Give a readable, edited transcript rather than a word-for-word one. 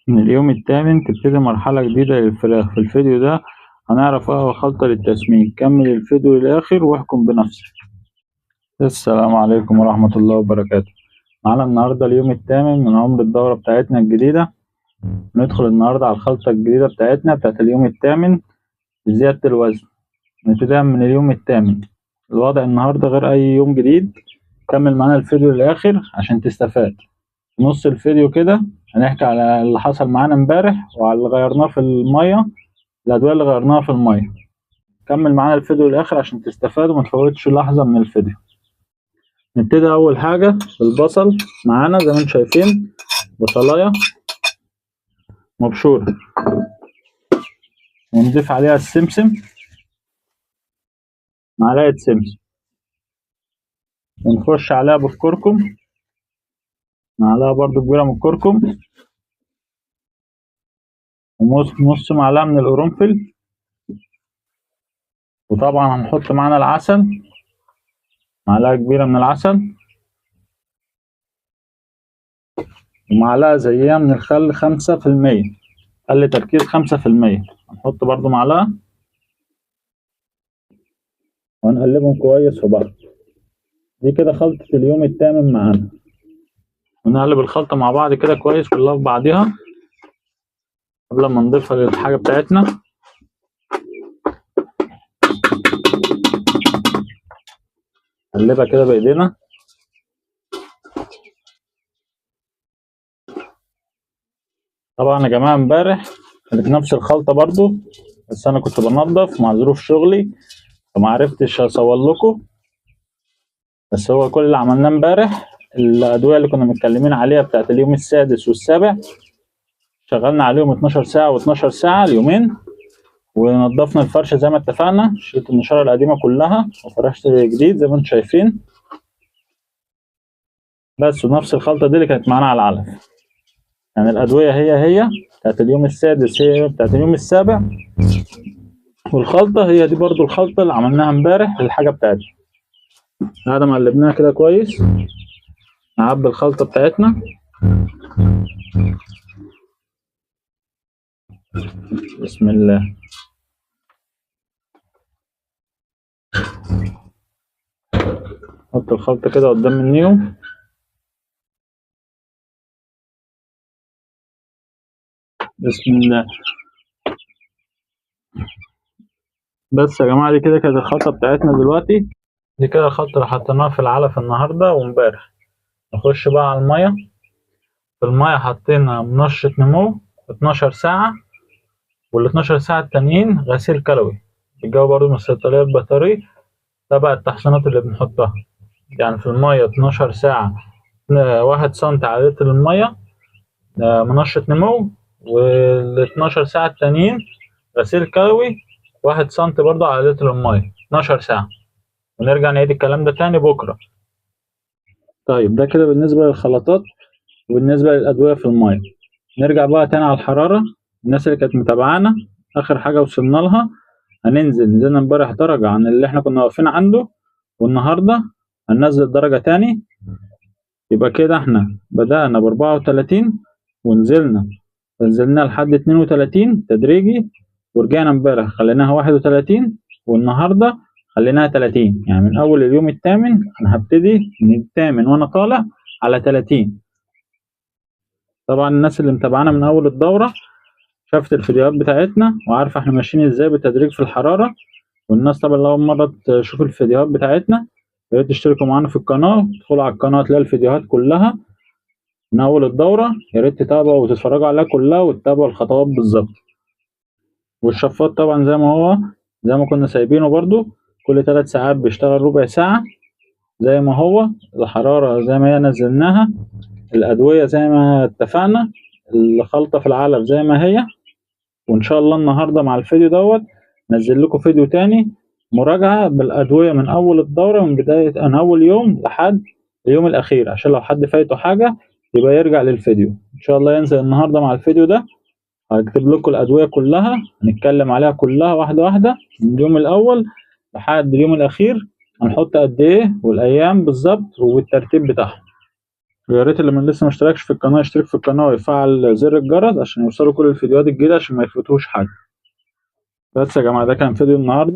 من اليوم الثامن تبتدي مرحلة جديدة للفراخ. في الفيديو ده هنعرف ايه خلطة للتسمين. كمل الفيديو للآخر واحكم بنفسك. السلام عليكم ورحمة الله وبركاته. معانا النهاردة اليوم الثامن من عمر الدورة بتاعتنا الجديدة. ندخل النهاردة على الخلطة الجديدة بتاعتنا بتاعت اليوم الثامن لزيادة الوزن. نبتدي من اليوم الثامن. الوضع النهاردة غير أي يوم جديد. كمل معانا الفيديو للآخر عشان تستفاد. نص الفيديو كده هنحكي على اللي حصل معانا امبارح وعلى اللي غيرناه في المية، الأدوية اللي غيرناها في المية. كمل معانا الفيديو للآخر عشان تستفاد وما تفوتش لحظة من الفيديو. نبتدي أول حاجة بالبصل. معانا زي ما انتم شايفين بصلاية مبشورة، ونضيف عليها السمسم، معلقة سمسم، ونخش عليها بالكركم، معلقة برضو كبيرة من الكركم، ونص معلقة من القرنفل، وطبعا هنحط معانا العسل، معلقة كبيرة من العسل، ومعلقة زيها من الخل 5%، خل تركيز 5%، هنحط برضو معلقة، وهنقلبهم كويس في بعض. دي كده خلطة اليوم الثامن معانا. ونقلب الخلطة مع بعض كده كويس كلها في بعضيها قبل ما نضيفها للحاجة بتاعتنا. نقلبها كده بايدينا. طبعا يا جماعة امبارح كانت نفس الخلطة برضو، بس انا كنت بنضف مع ظروف شغلي فما عرفتش اصور لكم. بس هو كل اللي عملناه امبارح الادوية اللي كنا متكلمين عليها بتاعت اليوم السادس والسابع، شغلنا عليهم 12 ساعة و12 ساعة اليومين، ونضفنا الفرشة زي ما اتفقنا، شلت النشاره القديمة كلها وفرشت الجديد زي ما انتم شايفين. بس ونفس الخلطة دي اللي كانت معانا على العلف، يعني الادوية هي هي بتاعت اليوم السادس، هي بتاعت اليوم السابع، والخلطه هي دي برضو الخلطة اللي عملناها امبارح للحاجة بتاعتنا. بعد ما قلبناها كده كويس نعبي الخلطة بتاعتنا. بسم الله. نحط الخلطة كده قدام النيو. بسم الله. بس يا جماعة دي كده كانت الخلطة بتاعتنا دلوقتي. دي كده الخلطة اللي حطيناها في العلف النهاردة وامبارح. نخش بقى على المية. في المية حطينا منشط نمو 12 ساعة، وال 12 ساعة التانيين غسيل كلوي. الجو برضو من الصيدلية البيطري تبع التحصينات اللي بنحطها. يعني في المية 12 ساعة 1 سم على لتر المية منشط نمو، وال 12 ساعة التانيين غسيل كلوي 1 سم برضو على لتر المية 12 ساعة. ونرجع نعيد الكلام ده تاني بكرة. طيب ده كده بالنسبة للخلطات وبالنسبة للأدوية في المية. نرجع بقى تاني على الحرارة. الناس اللي كانت متابعانا آخر حاجة وصلنا لها، نزلنا امبارح درجة عن اللي احنا كنا واقفين عنده، والنهاردة هننزل درجة تاني. يبقى كده احنا بدأنا ب34 ونزلنا لحد 32 تدريجي، ورجعنا امبارح خليناها 31، والنهاردة خليناها 30. يعني من أول اليوم الثامن أنا هبتدي من الثامن وأنا طالع على 30. طبعا الناس اللي متابعانا من أول الدورة شافت الفيديوهات بتاعتنا وعارفة احنا ماشيين ازاي بالتدريج في الحرارة. والناس طبعا لو أول مرة تشوف الفيديوهات بتاعتنا يا ريت تشتركوا معانا في القناة، تدخلوا على القناة تلاقوا الفيديوهات كلها من أول الدورة، يا ريت تتابعوا وتتفرجوا عليها كلها وتتابعوا الخطوات بالظبط. والشفاط طبعا زي ما هو، زي ما كنا سايبينه برضو كل 3 ساعات بيشتغل ربع ساعة زي ما هو، الحرارة زي ما هي نزلناها، الأدوية زي ما اتفقنا، الخلطة في العلف زي ما هي. وإن شاء الله النهاردة مع الفيديو دوت نزل لكم فيديو تاني مراجعة بالأدوية من أول الدورة، من بداية من أول يوم لحد اليوم الأخير، عشان لو حد فايته حاجة يبقى يرجع للفيديو. إن شاء الله ينزل النهاردة مع الفيديو ده، هكتب لكم الأدوية كلها، هنتكلم عليها كلها واحدة واحدة من اليوم الأول لحد اليوم الأخير، هنحط قد إيه والأيام بالظبط والترتيب بتاعهم. ويا ريت اللي من لسه ما اشتركش في القناة يشترك في القناة ويفعل زر الجرس عشان يوصلوا كل الفيديوهات الجديدة عشان ما يفوتوش حاجة. بس يا جماعة ده كان فيديو النهاردة.